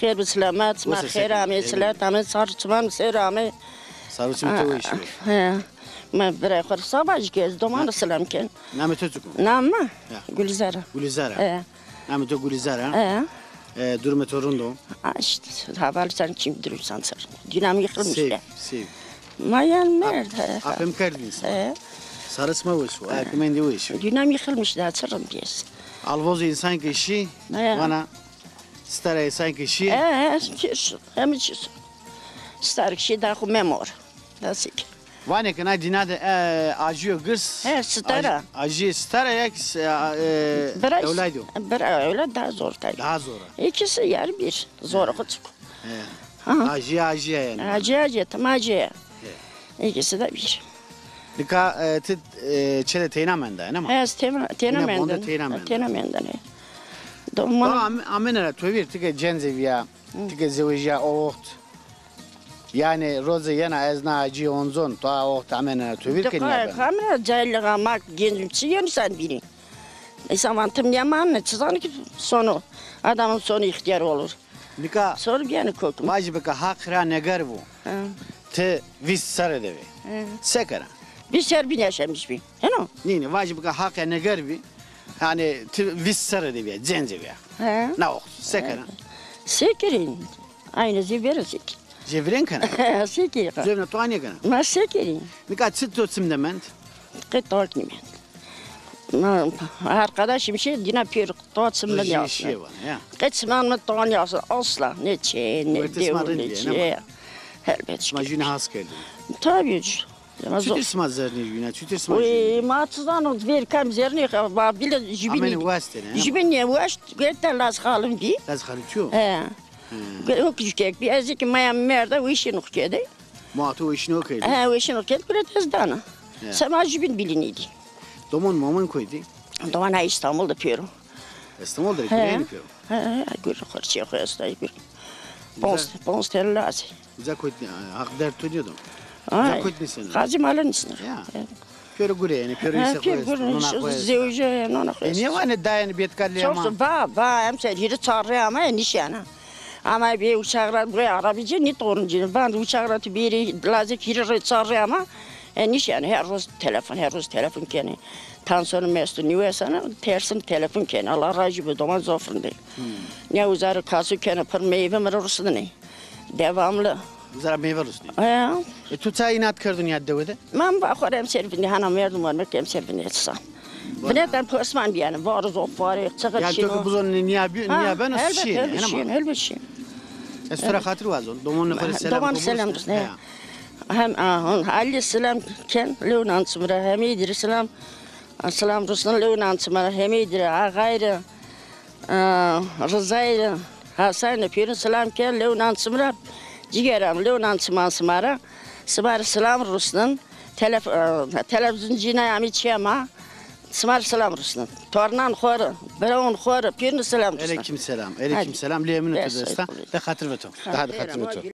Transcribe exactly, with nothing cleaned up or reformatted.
Xêr bi silamet, ma xêr amê, silamet amê, sar çiman ser amê. Sar û çimê to weş be. He. Ma birayê xo rê seba jî ke ez doman rê silam ken. Namê to çik o? Namê mi? Ya. Gulîzar a. Gulîzar a. He. Namê to Gulîzar a? He. E, durumê to rind o? A, îşte, heval sen çim durum sen ser. Dîna mi yıkılmış ya. Sey, sey. Ma yan merd, he. Apê mi kerd bîn sima. He. Sarê sima weş o, ayakê mendî weş o. Dîna mi yıkılmış da, çi rind bîyes. Alvozê însan ke şî, vana Stara însan ke şî? E, e, çi, hemî çî. Star kişî da xo memor. Nasıl ki? Vanê ke na dîna de, e, ajîyo girs. He, stara. Aj-, ajîyê stara ya ki s-, e, e, ewlad o? Bira ewlad daha zor tabii. Daha zor. İkisi yer bir. Zor küçük. He. Ajîye ajîye yanî. Ajîye ajîye, tam ajîye. He. İkisi de bir. Nika, e, ti, e, çê de teyna menda, ne ma? He, ez teyna, teyna mendin. Teyna mendin. Teyna mendin, he. Doman. Ame-, amêne ra to vîr, ti ke cencê vîya, ti ke zewejîya o waxt. Yanî roze yena ez na acî oncon, to a waxt amêne ra to vîr ke nîya bena? Amêne ra cahil, ama gencim çi yeni sen bîrî. Îsa van tim nîya manne, çi zanî ki sonu, adamın sonu ihtiyar olur. Nika sor bîyane kokim. Vajî bika Haq ra neger bo. Ha. Ti vîst serre de bî. Ha. Se kena? Vîst serre bî yaşamış bî. Heno? Nî, nî, vajî bika Haq ya neger bî. Yanî ti vîst serre de bîya, cencê bîya. Ha. Na waxt, se kena? Se kerî. Aynı zî vêrî se kerî. Jê vîrên kena? Se kerî. Zevna to anîye kena? Ma se kerî. Nika çi to çim de mend? Qet to nîmend. Ma, arkadaşım şey, dîna pêro to çim de nîyasne. Qet çiman mi to nîyasne. Asla. Ne çê, ne dew, ne çê. Helbet. Ma jûnî has kerdî. Tabii. Çutir sima zernî jûna, çutir sima jûna? Oy, ma çi zano, vêr kam zernî, ba bile jübin. Ameni westene. Jübin ne west, gerçekten laz halim bî. Laz halim çi yo? He. Yok jükek, bir ezik maya merde, o işin okedi. Ma to işin okedi. He, o işin okedi, kule tez dana. Sema jübin biliniydi. Domon momon koydi. Domon ha İstanbul'da pêro. İstanbul'da pêro. He, he, gür xorçê xo esta gür. Pons, pons tel lazı. Uca kotî, Haq derd to nêdo. Uca kotî nîseno. Qazî mala nîseno. Ya. Pêro gure yanî, pêro îse xo esto, nona xo esto. Zewje, nona xo esto. E, nîye vanê dayê yanî bêtka lê ama? Çok va, va, emser hîrê çar rê ama, e, nîşena. Ama bê uçak ra buraya arabacı, nî torun cî. Van uçak ra tu bêrî lazek hîrê rê çar rê ama, e, nîşena. Her roz telefon, her roz telefon kenê. Tansiyonum esto, nîwesana, tersim telefon kenê. Allah razı olsun, doman zofrindê. Ne uza rê kasu kenê, pir meyve mi rê rusnenê. Devamlı. Uza ra meyve rusnî. He. E, tu ça înat kerdun ya dewe de? Ma va xo rê emser vindî, hana merdim war, merdim emser vindî sa. Vinetên posman bîyane, var zor, farê, çixir şîno. Yanî to ke bizon nîya bî, nîya beno, şîyêne, elbet şîyêne. Ez to ra xatir wazon, domonê xo rê selam. Doman selam rusnê. Hem, a, hon, Ali selam ken, lew nan çim ra, Hemîdî rê selam, selam rusnên, lew nan çim ra, Hemîdî rê, Axayî rê. Rizayî, Hasanî, pêrin selam ken, lew nan çim ra, cîgeram, lew nan çiman sima ra, sima rê selam rusnên, telef-, e, televîzyon cînay amî çê ma, sima rê selam rusnên. Tornan xo rê, birawon xo rê, pêrin selam rusnên. Eleykum selam, eleykum selam. Lê min tu desta, de xatir ve to. Daha de xatir ve to.